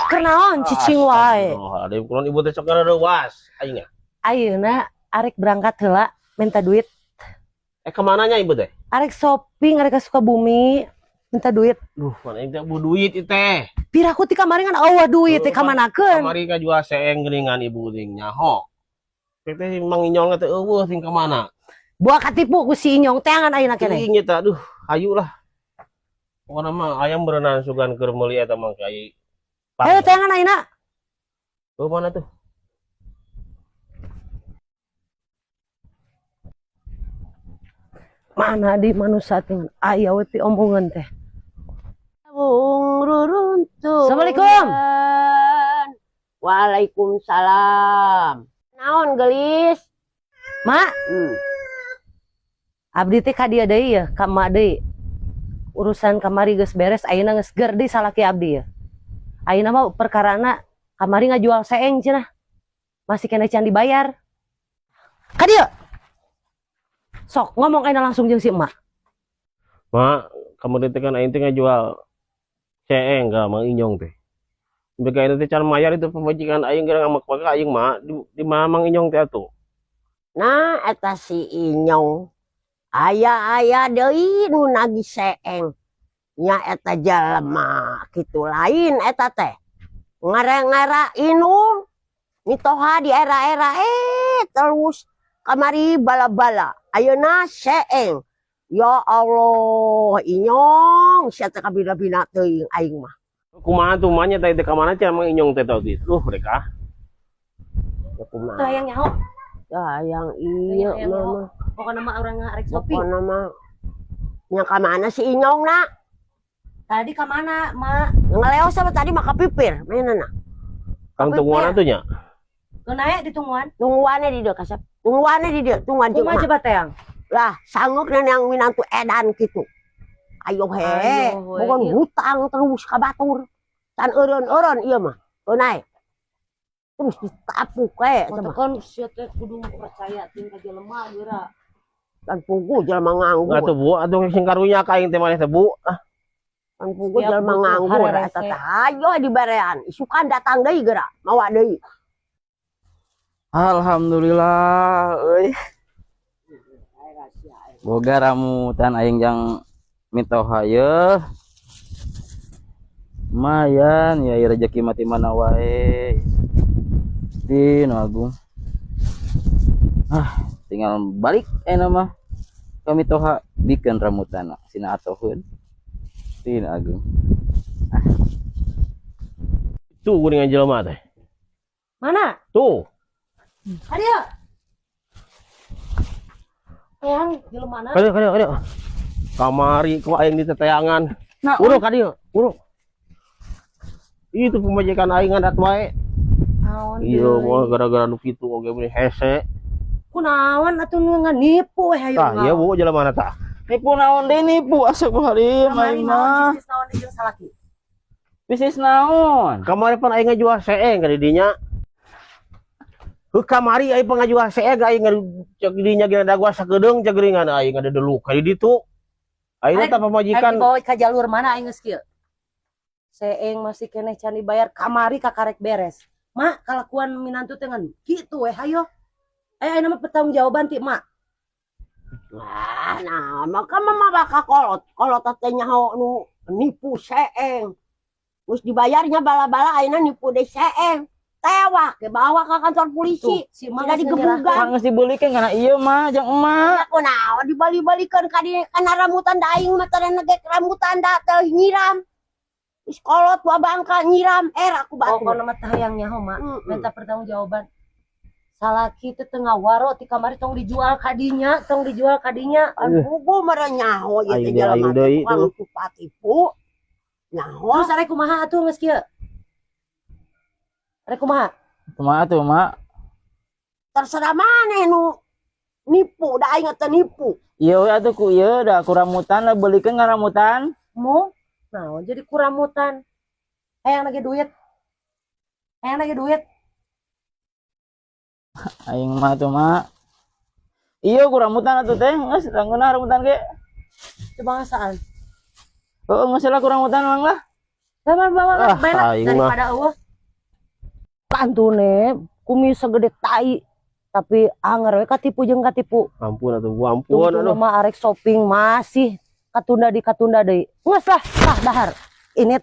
Kunaon cicing wae? Astagfirullahaladzim, kunaon ibu teh sok reuwas aing nya. Ayeuna arek berangkat heula minta duit. Eh, kemana nya ibu teh? Arek shopping, arek ka Sukabumi minta duit. Duh, mana aing teh bu duit ieu teh. Piraku ti kamari ngan euweuh duit teh kamanakeun? Kamari kajual seeng geuningan ibu teh nyaho. Teh teh Mang Inyong teh euweuh sing ka mana? Buah katipu ku si Inyong teangan ayeuna keneh. Teuing eta, aduh, hayu lah. Pokona mah ayam berenang sugan keur meuli eta mah kai. Hayu teangan ayeuna. Oh, mana tuh? Mana di manusia teh aya we pi omongan teh. Bung ruruntuhan. Assalamualaikum. Waalaikumsalam. Naon gelis? Mak, abdi teh ka dieu deui ya, ka emak deui. Urusan kamari geus beres, ayeuna geus ger deui salaki abdi ya. Ayeuna mah perkarana kamari ngajual seeng cenah. Masih kena can dibayar. Ka dieu. Sok ngomong ayeuna langsung jeung si emak. Mak, kamari teh kan aing teh ngajual seeng ka Mang Inyong teh. Sampai ka teh can mayar itu pamajikan aing gara ngamak ka aing mah di mana Mang Inyong teh atuh. Nah, eta si Inyong. Aya-aya deui nu nagih seeng. Nya eta jelema kitu lain eta teh. Ngara-ngara inung mitoha di era-era terus kamari bala-bala. Ayeuna seeng. Ya Allah, Inyong sia teh kabina-bina teuing aing mah. Kumaha tuh mah nya teh ka mana cenah Mang Inyong teh tau Duh, mereka. Ya kumaha? Teu hayang nyaho. Ya hayang ieu Hayang nyaho. Mah. Pokona mah urang arek shopping. Pokona mah nya ka mana si Inyong na? Tadi ka mana, Mak? Ngeleos sama tadi mah kapipir, mainana. Kang tungguan atuh nya. Geus naek ditungguan. Tungguannya di dieu kasep. Tungguannya di dieu, tungguan jeung Kumaha emak. coba teang? Lah, sanggeukna yang minantu edan kitu. Ayo he, Ayo we, bukan ieu. hutang terus ka batur. Can eureun-eureun ieu mah. Heuh naek. Terus ditapuk we eta mah. Kan sia teh kudu percaya ting ka jelema geura. Kan puguh jelema nganggur. Atuh Bu, atuh sing karunya ka aing teh maneh teh Bu. Ah, Kan puguh Siap jelema butuh nganggur harerese. Eta teh. Ayo diberean. Isukan datang deui geura, mawa deui. Alhamdulillah euy. Boga ramutan aing jang mitoha ye. Lumayan ya ieu rezeki mati mana wae. Di nu agung. Ah, tinggal balik ayeuna mah. Ka mitoha bikeun ramutana sina atoheun. Di nu agung. Tuh geuningan jelema teh. Mana? Tuh. Ka dieu. Teang jelemana? Kadieu kadieu kadieu. Kamari ku aing diteteangan. Nah, Uruk kadieu, uruk. Itu pemajikan aing ngadat wae. Naon Iya, deui? mah gara-gara nu kitu oge meuni hese. Kunaon atuh nu nipu we hayu. Tah, ieu Bu jelema tah. Nipu naon deui nipu astagfirullahaladzim Kamari aing naon mah. bisnis naon jeung salaki? Bisnis naon? Kamari pan aing ngajual seeng ka di dinya. Heuh kamari aing pangajual seeng aing cek di dinya gina dagoan sakedeung cek geuningan aing ngadedeluk ka di ditu. Aing Arek- teh pamajikan Arek dibawa ka jalur mana aing geus kieu? Seeng masih keneh can dibayar kamari kakarek beres. Mak, kalakuan minantu teh ngan kitu we hayo. Eh, ayeuna mah pertanggungjawaban ti mak. Wah, nah, maka mama bakal kolot. Kolot teh nyaho nu nipu seeng. Terus dibayarnya bala-bala ayeuna nipu deui seeng. Tewak, dibawa ke kantor polisi. Tuh, si emak Tidak geus digebugan. Mah geus dibeulikeun kana ieu mah jang emak. Aku naon dibali-balikeun ka di kana rambutan da aing mah teh negek rambutan da teh nyiram. Geus kolot wa bangka nyiram era aku batu. Pokokna mah teh hayang nyaho mak, Mm-mm. minta pertanggungjawaban. Salaki teh teu ngawaro ti kamari tong dijual ka dinya, tong dijual ka dinya. Kan puguh meureun nyaho ieu teh Aing deui, jelema aing teh deui tukang tuh. tupat tipu. Nyaho. Terus arek kumaha atuh geus kieu? Arek kumaha? Kumaha tuh mak? Terserah maneh nu nipu da aing teh nipu. Ieu we atuh ku ieu da ku rambutan lah beulikeun ka rambutan. Mu naon jadi kuramutan. Hayang lagi duit. Hayang lagi duit. Aing mah tuh mak. Iya ku rambutan atuh teh geus rangeunah rambutan ge. Coba ngasaan. Heeh geus lah ku rambutan mang lah. Bawa bawa Ah, bae lah aing mah. daripada eueuh. Kantune kumis segede tai. Tapi anger we katipu jeung katipu. Ampun atuh, Bu, ampun Tunggu aduh. mah arek shopping masih katunda di katunda deui. Geus lah, tah dahar. Ini.